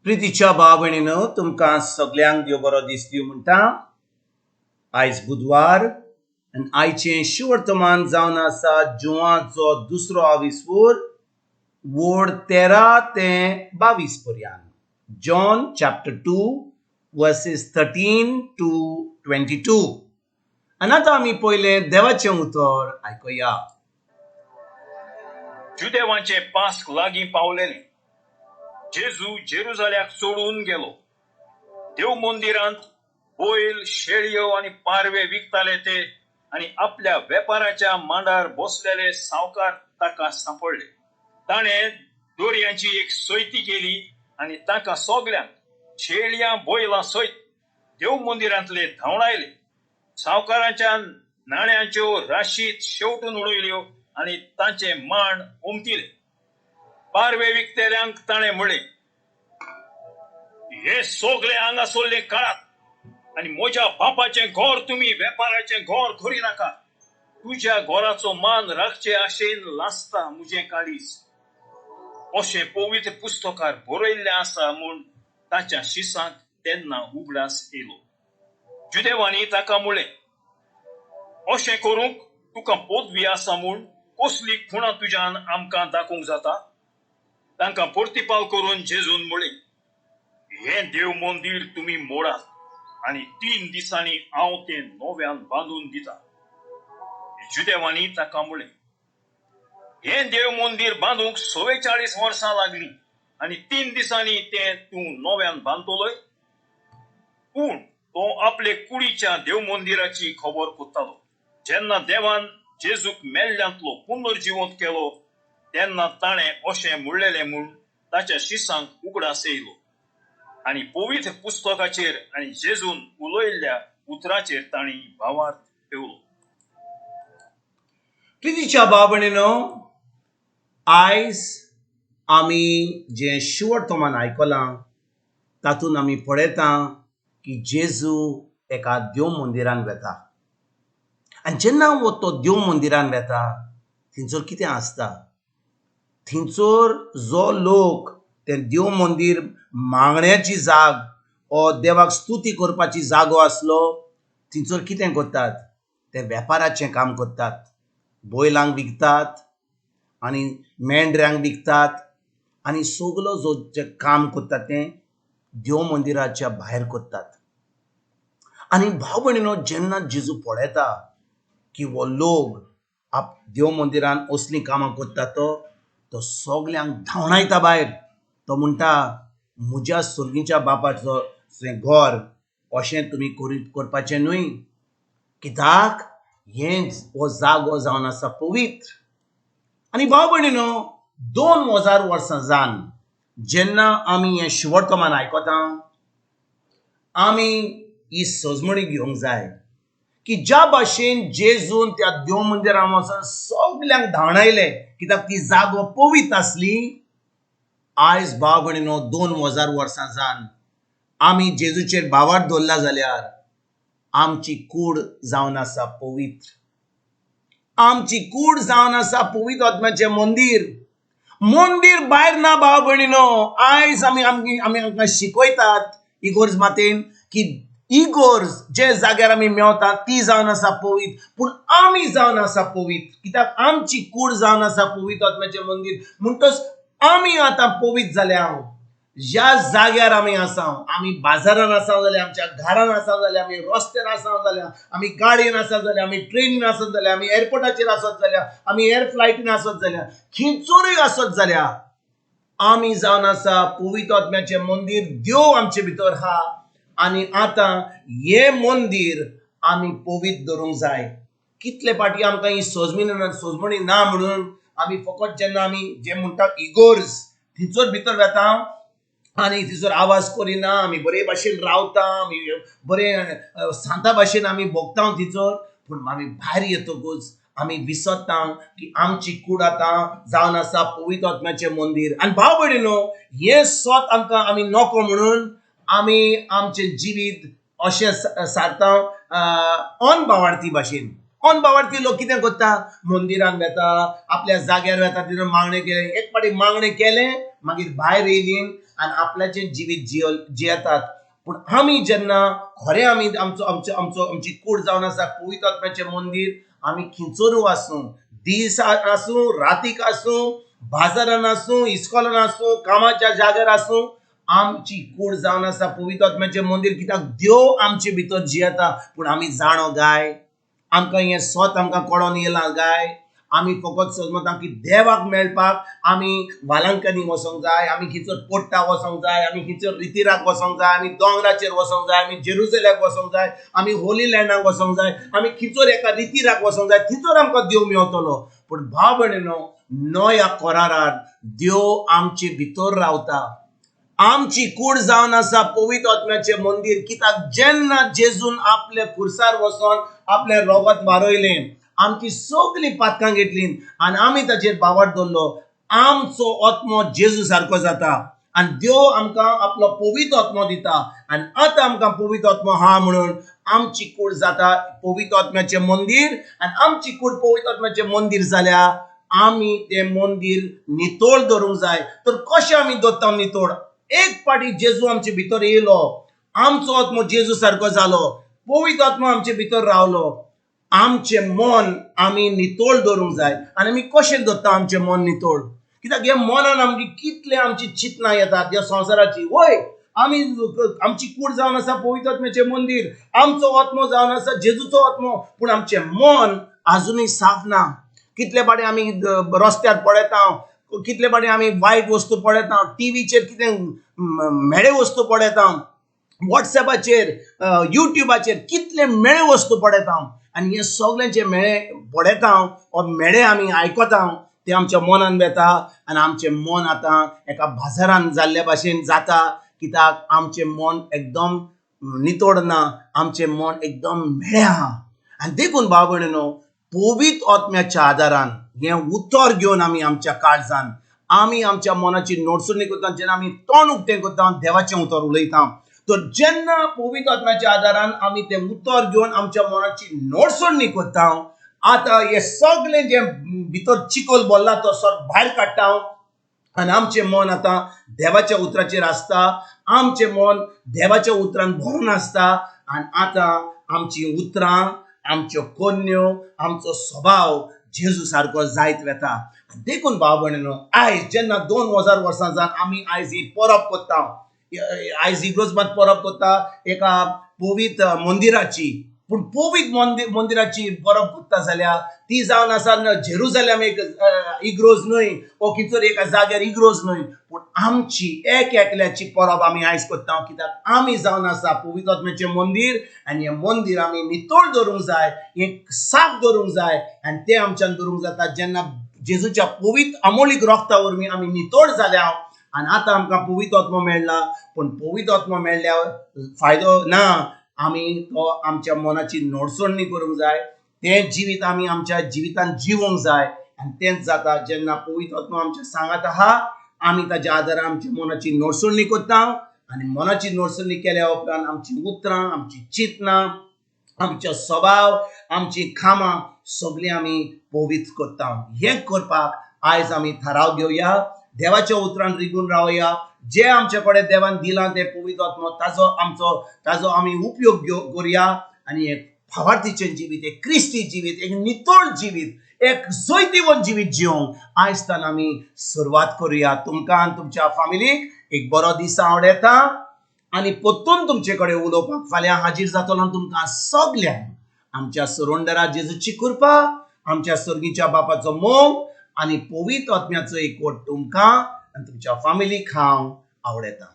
प्रितीच्या भाव भयणीनो, तुमकां सगल्यांक देव बरो दीस दिवं म्हणटा. आयज बुधवार आनी आयचें शुवर्तमान जावन आसा जुवाचो दुसरो आविस्वूर, वोड 13 ते 22 पर्यंत. John chapter 2 verses 13 to 22. आनी आतां आमी पयलें देवाचें उतर आयकुया. जुदेवांचे पास्क लागीं पावलेलें. जेजू जेरुजाल्याक चडून गेलो. देव मंदिरांत बैल, शेळयो आनी पारवे विकताले ते आनी आपल्या वेपाराच्या मांडार बसलेले सावकार ताका सांपडले. ताणें दोरयांची एक सोयती केली आनी तांकां सगल्यांक शेळयां बैलां सयत देव मंदिरांतले धांवडायले. सावकारांच्या नाण्यांच्यो राशीत शेवटून उडयल्यो आनी तांचे मांड उमतिले. पारवे विकतेल्यांक ताणें म्हळें, हे सगळे हांगासरले काडात आनी म्हज्या बापाचें घर तुमी वेपाराचें घर करी नाका. तुज्या घराचो मान राखचे आशेन लासता म्हजें काळीज, अशें पवित्र पुस्तकार बरयल्लें आसा म्हूण ताच्या शिसांक तेन्ना उगडास येयलो. जुदेवांनी ताका म्हळें, अशें करूंक तुका पदवी आसा म्हूण कसली खुणा तुज्यान आमकां दाखोवंक जाता? तांकां प्रतिपाल करून जेजून म्हळें, हें देव मंदीर तुमी मोडात आनी 3 दिसांनी हांव तें नव्यान बांदून दिता. जुदेवांनी ताका म्हळें, हें देव मंदीर बांदूंक 44 वर्सां लागलीं आनी 3 दिसांनी तें तूं नव्यान बांदतलोय? पूण तो आपले कुडीच्या देव मंदिराची खबर कोत्तालो. जेन्ना देवान जेजूक मेल्ल्यांतलो पुनर्जिवंत केलो तेन्ना ताणें अशें म्हणलेलें म्हूण ताच्या शिसांक उगडास येयलो आनी पवित्र पुस्तकाचेर आनी जेजून उलयल्ल्या उतराचेर तांणी भावार्थ ठेवलो. प्रितीच्या भाव भयणीनो, आयज आमी जें शुवर्तमान आयकलां तातूंत आमी पळयता की जेजू एका देव मंदिरान वेता आनी जेन्ना वो तो देव मंदिरान वेता थंयसर कितें आसता, थंयसर जो लोक तें देव मंदीर मागण्याची जाग ओ देवाक स्तुती करपाची जागो आसलो थंयसर कितें करतात, ते वेपाराचें काम करतात. बैलांक विकतात आनी मेंढऱ्यांक विकतात आनी सगलो जो जें काम करतात तें देव मंदिराच्या भायर करतात. आनी भाव भयणीनो, जेन्ना जेजू पळयता की हो लोक आप देव मंदिरान असलीं कामां करता तो सगल्यांक धांवडायता भायर. तो म्हणटा, म्हज्या सर्गीच्या बापाचो घर अशें तुमी करपाचें न्हय, कित्याक हें हो जागो जावन आसा पवित्र. आनी भाव भयणीनो, 2000 वर्सां जावन जेन्ना आमी हें शुवर्तमान आयकता आमी ही सजमणी घेवंक जाय की ज्या भाशेन जेजून त्या देव मंदिरान वचून सगल्यांक धांवडायले कित्याक ती जागो पवित्र आसली, आयज भाव भयणीनो 2000 वर्सां जावन आमी जेजूचेर भावार्थ दवरला जाल्यार आमची कूड जावन आसा पवित्र. आमची कूड जावन आसा पवित्र आत्म्याचें मंदीर. मंदीर भायर ना भाव भयणीनो. आयज आमी आमी आमकां शिकयतात इगोर्ज मातेन की इगोर्ज जे जाग्यार आमी मेवता ती जावन आसा पवित्र, पूण आमी जावन आसा पवित्र कित्याक आमची कूड जावन आसा पवित्र आत्म्याचें मंदीर. म्हणटच आमी आतां पवित्र जाल्या. ज्या जाग्यार आमी आसा, आमी बाजारान आसा जाल्यार, आमच्या घरान आसा जाल्यार, आमी रस्त्यार आसा जाल्यार, आमी गाडयेन आसा जाल्यार, आमी ट्रेनीन आसत जाल्यार, आमी एअरपोर्टाचेर आसत जाल्यार, आमी एअर फ्लायटीन आसत जाल्यार, खंयसरूय आसत जाल्यार आमी जावन आसा पवित्र आत्म्याचें मंदीर. देव आमचे भितर आहा आनी आतां हें मंदीर आमी पवित्र दवरूंक जाय. कितले पाटी आमकां ही सजमणी ना म्हणून आमी फकत जेन्ना आमी जे म्हणटा इगोर्ज थंयसर भितर वेता आनी थंयसर आवाज करिना, आमी बरे भाशेन रावता, आमी बरे सांता भाशेन आमी भोगता थंयसर, पूण आमी भायर येतकूच आमी विसरता की आमची कूड आतां जावन आसा पवित्र आत्म्याचें मंदीर. आनी भाव भयणीनो, हें सत आमकां आमी नको म्हणून आमी आमचें जिवीत अशें सारता अनभावार्थी भाशेन. अनभावार्थी लोक कितें करता, मंदिरान वेता, आपल्या जाग्यार वेता, तितून मागणें केलें, एक फावटी मागणें केलें मागीर भायर येयलीं आनी आपल्याचें जिवीत जियेतात. पूण आमी जेन्ना खरें आमी आमचो आमचो आमचो आमची कूड जावन आसा पवित्र आत्म्याचें मंदीर, आमी खिंचोरू आसूं, दीस आसूं, रातीक आसूं, बाजारान आसूं, इस्कॉलान आसूं, कामाच्या जाग्यार आसूं, आमची कूड जावन आसा पवित्र आत्म्याचें मंदीर. कित्याक देव आमचे भितर जियेता. पूण आमी जाणो गाय, आमकां हें सत आमकां कळोन येयलां गाय. आमी फकत समजता की देवाक मेळपाक आमी वालांकांनी वचोंक जाय, आमी खंयसर पोट्टा वचोंक जाय, आमी खंयसर रितिराक वचोंक जाय, आमी दोंगराचेर वचोंक जाय, आमी जेरुजलेक वचोंक जाय, आमी होली लँडाक वचोंक जाय, आमी खंयसर एका रितिराक वचोंक जाय, थंयसर आमकां देव मेवतलो. पूण भाव भयणीनो, नव्या करारार देव आमचे भितर रावता. आमची कूड जावन आसा पवित्र आत्म्याचें मंदीर. कित्याक जेन्ना जेजून आपले खुर्सार वचोन आपलें रोगत वारयलें, आमची सगळीं पातकां घेतलीं आनी आमी ताचेर बावट दवरलो, आमचो आत्मो जेजू सारको जाता आनी देव आमकां आपलो पवित्र आत्मो दिता. आनी आतां आमकां पवित्र आत्मो आहा म्हणून आमची कूड जाता पवित्र आत्म्याचें मंदीर. आनी आमची कूड पवित्र आत्म्याचें मंदीर जाल्यार आमी तें मंदीर नितळ दवरूंक जाय. तर कशें आमी दवरता नितळ? एक पाटी जेजू आमचे भितर येयलो, आमचो आत्मो जेजू सारको जालो, पवित्र आत्मो आमचे भितर रावलो, आमचें मन आमी नितळ दवरूंक जाय. आनी आमी कशें दवरता आमचें मन नितळ? कित्याक ह्या मनान आमची कितले आमची चिंतनां येतात ह्या संवसाराची. वय आमी आमची कूड जावन आसा पवित्र आत्म्याचें मंदीर, आमचो आत्मो जावन आसा जेजूचो आत्मो, पूण आमचें मन आजुनूय साफ ना. कितले पाटी आमी रस्त्यार पळयता, कितले पाटी आमी वायट वस्तू पळयता, टिवीचेर कितें म्हेळे वस्तू पळयता, वॉट्सएपाचेर, युट्यूबाचेर कितले म्हेळे वस्तू पळयता. आनी हे सगळें जे म्हेळे पळयता वा म्हेळे आमी आयकता ते आमच्या मनान वेता आनी आमचें मन आतां एका बाजारान जाल्ल्या भाशेन जाता. कित्याक आमचें मन एकदम नितळ ना, आमचें मन एकदम म्हेळें आहा. आनी देखून भाव भयणीनो, पवित्र आत्म्याच्या आदारान हें उतर घेवन आमी आमच्या काळजान आमी आमच्या मनाची नोटसणी करता, जेन्ना आमी तोंड उक्तें करता देवाचें उतर उलयता, तर जेन्ना पवित्र आत्म्याच्या आदारान आमी तें उतर घेवन आमच्या मनाची नोटसणी करता, आतां हें सगळें जें भितर चिखल भरला तो सर भायर काडटा आनी आमचें मन आतां देवाच्या उतराचेर आसता, आमचें मन देवाच्या उतरान भरून आसता. आनी आतां आमचीं उतरां, आमच्यो कोन्यो, आमचो स्वभाव जेजू सारको जायत वेता. देखून भाव भयणीनो, आयज जेन्ना 2000 वर्सां जावन आमी आयज ही परब करता, आयज इग्रोजमात परब करता एका पवित्र मंदिराची, पूण पवित्र मंदिराची परब करता जाल्यार ती जावन आसा जेरुजलेम एक इग्रोज न्हय, वो खंयसर एका जाग्यार इग्रोज न्हय, पूण आमची एक एकल्याची परब आमी आयज करता. कित्याक आमी जावन आसा पवित्र आत्म्याचें मंदीर आनी हें मंदीर आमी नितळ दवरूंक जाय, हें साफ दवरूंक जाय. आनी तें आमच्यान दवरूंक जाता जेन्ना जेजूच्या पवित्र अमोलीक रोगता वरवीं आमी नितळ जाल्या आनी आतां आमकां पवित्र आत्मो मेळ्ळा. पूण पवित्र आत्मो मेळ्ळ्यार फायदो ना, आमी तो आमच्या मनाची नोडसणी करूंक जाय, तें जिवीत आमी आमच्या जिवितान जिवोंक जाय. आनी तेंच जाता जेन्ना पवित्र आत्मो आमच्या सांगात आहा, आमी ताच्या आदारान आमच्या मनाची नोडसणी करता आनी मनाची नोडसणी केल्या उपरांत आमची उतरां, आमची चिंतनां, आमचो स्वभाव, आमची कामां सगळीं आमी पवित्र करता. हें करपाक आयज आमी थाराव घेवया, देवाच्या उतरान रिगून रावया. जे आमचे कडेन देवान दिलां तें पवित्र आत्मो ताजो आमचो ताजो आमी उपयोग करुया आनी एक भावार्थीचें जिवीत, एक क्रिस्ती जिवीत, एक नितळ जिवीत, एक जैतिवंत जिवीत जिवंक आयज तान आमी सुरवात करुया. तुमकां आनी तुमच्या फामिलीक एक बरो दीस आवडटा आनी परतून तुमचे कडेन उलोवपाक फाल्यां हाजीर जातलो तुमकां सगल्यांक. आमच्या सुरोंडरा जेजूची कृपा, आमच्या सर्गीच्या बापाचो मोग आनी पवित्र आत्म्याचो एकवट तुमकां आनी तुमच्या फामिलीक हांव आवडटा.